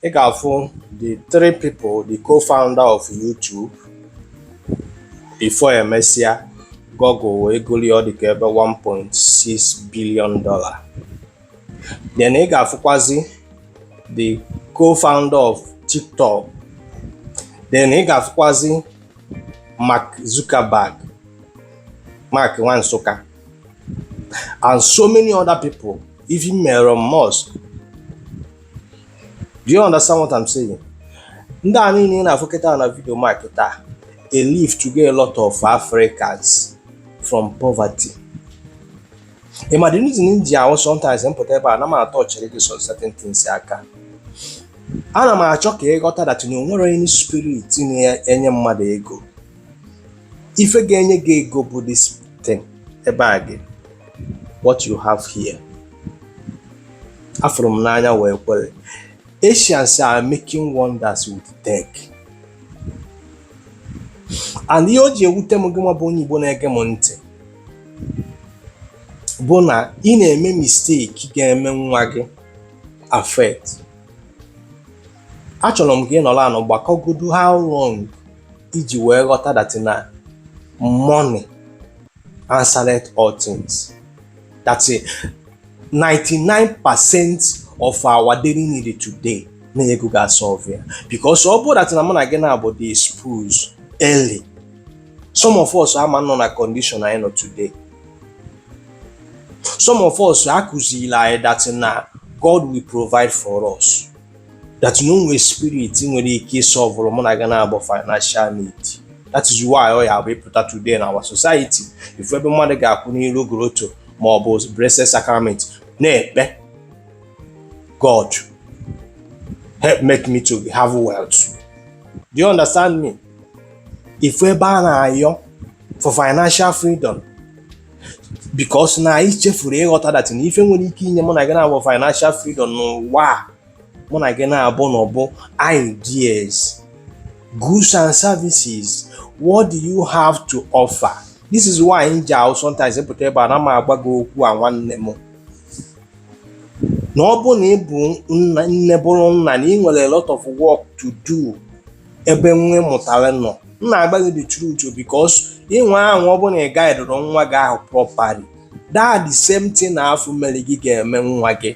Ị ga-afụ the three people, the co-founder of YouTube before emesịa Google wee golie ọ dịka ebe $1.6 billion. Then ị ga-afụkwazi the co-founder of TikTok. Then ị ga-afụkwazi Mark Zuckerberg, Mark Nwansụka, and so many other people, even Elon Musk. Do you understand what I'm saying? Ndị a niile ị na-afụ kịta na video mark taa a live to get a lot of Africans from poverty. Ị ma the reason m ji ahụ sometimes m pụta ebe a na m atọchiri gị some certain things aka, ana m achọ ka ị ghọta that na o nwere any spirit na-enye mmadụ ego. Ife ga-enye gị ego bụ this thing ebe a gị, what you have here. Afụrụ m n'anya wee kwere. Asians are making wonders with tech, and ihe o ji ewute m, gị nwa bụ onye Igbo na-ege m ntị, bụ na ị na-eme mistake ga-eme nwa gị affect. Achọrọ m ka ị nọrọ anọ gbakọgodu how long iji wee ghọta that na money answereth all things, that 99% of our daily need today na ego ga-solve ya, because ọ bụrụ that na mụ na gị na-abụ dị expose early, some of us ama nọ na condition anyị nọ today. Some of us akụziri anyị that na God will provide for us, that no nwere spirit nwere ike ịsolvụrụ mụ na gị na-abụ financial need. That is why ọ ya bụ ịpụta today na our society, ifu ebe mmadụ ga-akwụ n'iru grotto ma ọ bụ Blessed Sacrament na-ekpe, "God, help make me to have wealth." Do you understand me? Ifu ebe a na-ayọ for financial freedom, because na anyị chefuru ịghọta that na ife nwere ike inye mụ na gị na-abụ financial freedom n'ụwa a mụ na gị na-abụ n'ọbụ ideas, goods and services. What do you have to offer? This is why m ji ahụ sometimes pụta ebe a na m agwa gị okwu a, nwanne m, na ọ bụ na ị bụ nna, nne bụrụ nna, na ị nwere a lot of work to do ebe nwa ị mụtara nọ. M na-agba gị the truth because ịnwe ahụ, ọ bụ na ị guidụrụ nwa gị ahụ properly, that the same thing na afụ mere gị ga-eme nwa gị.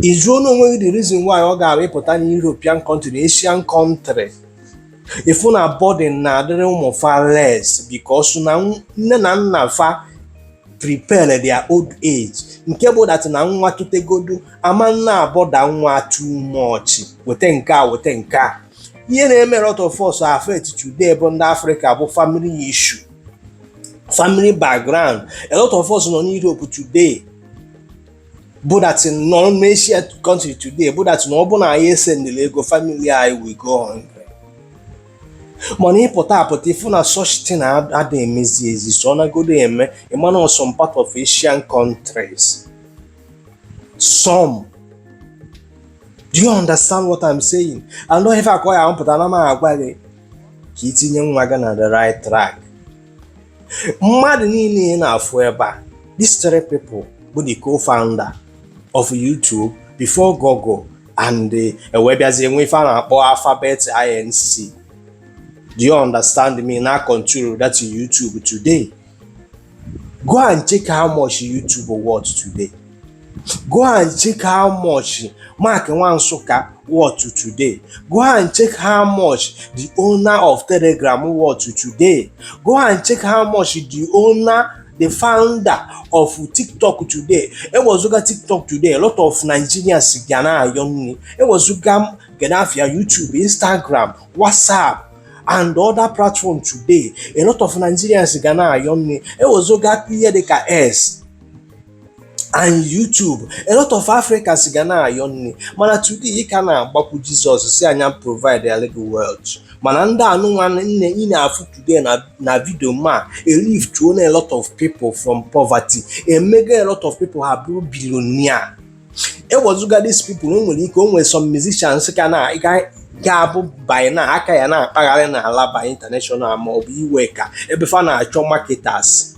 Ị jụọ n'onwe gị the reason why ọ ga-abụ ịpụta na European country na Asian country, ịfụ na burden na-adịrị ụmụ fa less, because na nne na nna fa prepare their old age, nke bụ that na nwa totegodu ama nna abọda nwa too much, weta nke a, weta nke a. Ihe na-eme lot of us affect today bụ ndị Africa bụ family issue, family background. A lot of us nọ n'Europe today bụ that nọ n'Asia country today bụ that na ọ bụ na anyị esendịrị ego, family anyị we go hungry. Mana ịpụta apụta, ịfụ na such thing ada emezi ezi, so ọ nagodo eme ịmana some part of Asian countries, some. Do you understand what I'm saying? And ife akọ ya mpụta na m agwa gị ka itinye nwa gị na the right track. Mmadụ niile ị na-afụ ebe a, these three people bụ the co-founder of YouTube before Google and ewee bịazie nwe ife a na-akpọ Alphabet Inc. Do you understand me? Na control that YouTube today. Go and check how much YouTube worth today. Go and check how much Mark Nwansuka worth today. Go and check how much the owner of Telegram worth today. Go and check how much the owner, the founder of TikTok today. Ewezuga TikTok today, a lot of Nigerians ga na-ayọ nri. Ewezuga Gadafia, YouTube, Instagram, WhatsApp and other platform today, a lot of Nigerians ga na-ayọ nri. Ewezuga ihe dịka S and YouTube, a lot of Africans ga na-ayọ nri. Mana today ị ka na-agbakwu Jizọs si anya provide ya gị wealth. Mana ndị anụnwa nne ị na-afụ today na video ma a lift a lot of people from poverty, emego a lot of people ha bụrụ billionaire. Ewezuga these people, o nwere ike o nwere some musicians ka na ga-abụ by na aka ya na-akpagharị na Alaba International ma ọ bụ iwe ka ebe fa na-achọ marketers,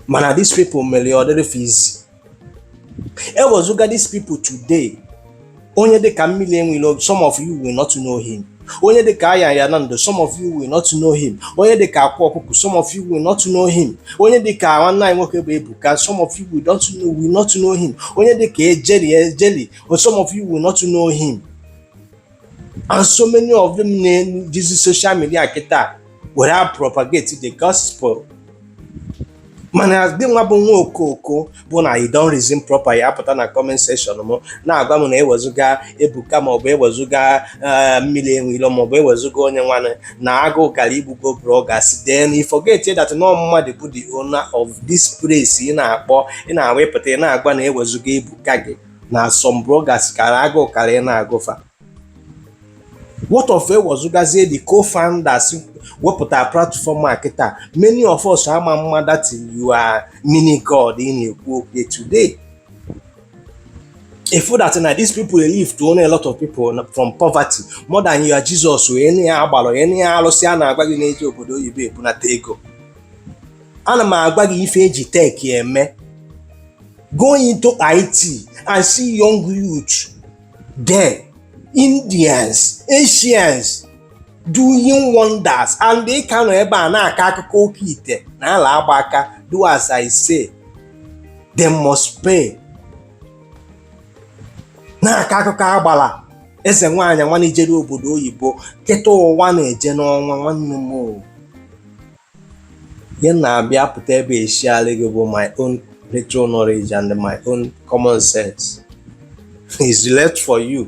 mana these people mere ọ dịrị fa easy. Ewezuga these people today, Onye dịka Mmiri Enwilo, some of you will not know him. Onye dịka Aya na Ndụ, some of you will not know him. Onye dịka Akwa Ọkụkụ, some of you will not know him. Onye dịka nwanne anyị nwoke bụ Ebuka, some of you will not know him. Onye dịka Ejeli Ejeli, some of you will not know him. And so many of them na-ejizi social media kịta were propagate the gospel. Mana gị nwa bụ nwa okoko bụ na you don't reason proper, ya apụta na comment section m na-agwa m na ewezụga Ebuka maọbụ ewezụga Mmiri Enwilo maọbụ ewezụga onye nwanne na agụụ gara igbugo bloggers. Then you forget that no mmadụ bụ the owner of this place ị na-akpọ, ị na-awepụta, ị na-agwa na ewezụga Ebuka gị na some bloggers kara agụụ kara ị na-agụfa. What of ewezụgazie the co-founders wepụta platform a kịta? Many of us ama mma that you are mini god ị na-ekwu okwu today. If that na these people lift to a lot of people from poverty more than your Jesus wee na ya agbara onye na ya alụsị a na-agwa gị na-eji obodo oyibo ebunata ego. Ana m agwa gị ife eji tech eme. Go into IT and see young youth there, Indians, Asians, doing wonders, and they ka nọ ebe a na-akọ akụkọ oke ite na ala agba aka. Do as I say, they must pay. Na-akọ akụkọ agbara eze nwaanyị nwa ijere obodo oyibo kịta, ụwa na-eje n'ọnwa. Nwanne m o, ihe na-abịa pụta ebe eshiala gị bụ my own little knowledge and my own common sense is left for you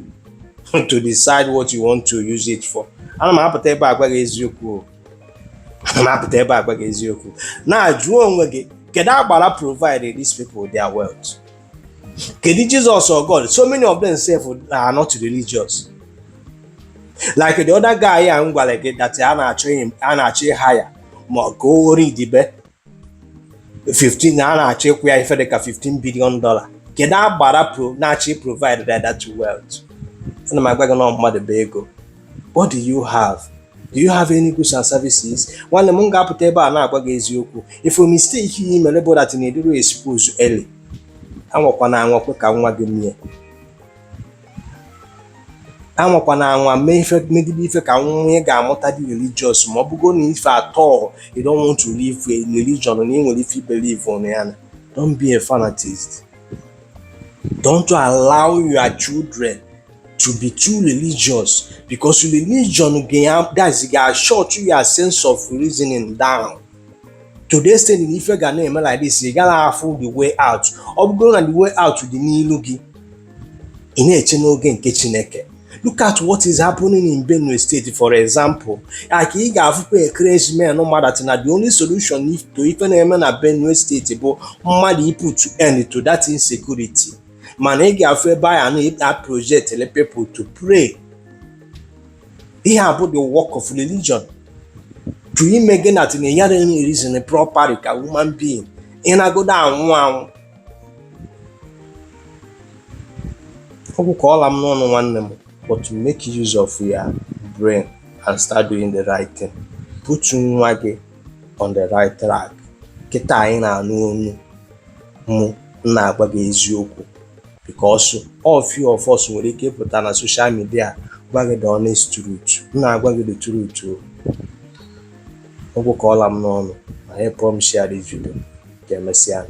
to decide what you want to use it for. Ana m apụta ebe a agwa gị eziokwu o. Ana m apụta ebe a agwa gị eziokwu, na-ajụ onwe gị, kedu agbara provide these people their wealth? Kedu Jesus or God? So many of them sef are not religious, like the other guy a m gwara gị that a na-achọ ịha ya ma ka o ridibe 15, a na-achọ ịkwụ ya ife dịka $15 billion. Kedu agbara pro na-achọ provide that wealth? Ana m agwa gị na mmadụ bụ ego. What do you have? Do you have any goods and services? Nwanne m, ga-apụta ebe a na-agwa gị eziokwu. If a mistake ị mere bụ that na eduru expose early, anwakwana anwakwe ka nwa gị mie, anwakwana anwa mee ife megide ife ka nwa ị ga-amụta dị religious. Ma ọ bụgo na ife at all you don't want to live a religion na ị nwere ife believe on ya, don't be a fanatist. Don't allow your children to be too religious, because religion ga that's ga short your sense of reasoning down to the extent na ife ga na-eme like this, ị gaghị afụ the way out. Ọ bụgoro na the way out dị n'ilu gị, ị na-eche n'oge nke Chineke. Look at what is happening in Benue State, for example. Like ị ga-afụkwa crazy men mmadụ na the only solution to ife na-eme na Benue State bụ mmadụ put end to that insecurity. Mana ị ga-afụ ebe a na project people to pray. Ihe a bụ the work of religion to ime gị na tinye ya reason properly ka human being ị na-agodo anwụ anwụ. Ọgwụ ka ọla m n'ọnụ, nwanne m, but make use of your brain and start doing the right thing. Put nwa gị on the right track. Kịta anyị na-anụ onu mụ na-agwa gị eziokwu, because all few of us nwere ike ịpụta na social media gwa gị the honest truth. M na-agwa gị the truth o. Ọgwụ ka ọla m n'ọnụ ma help m share this video. Ka emesịa.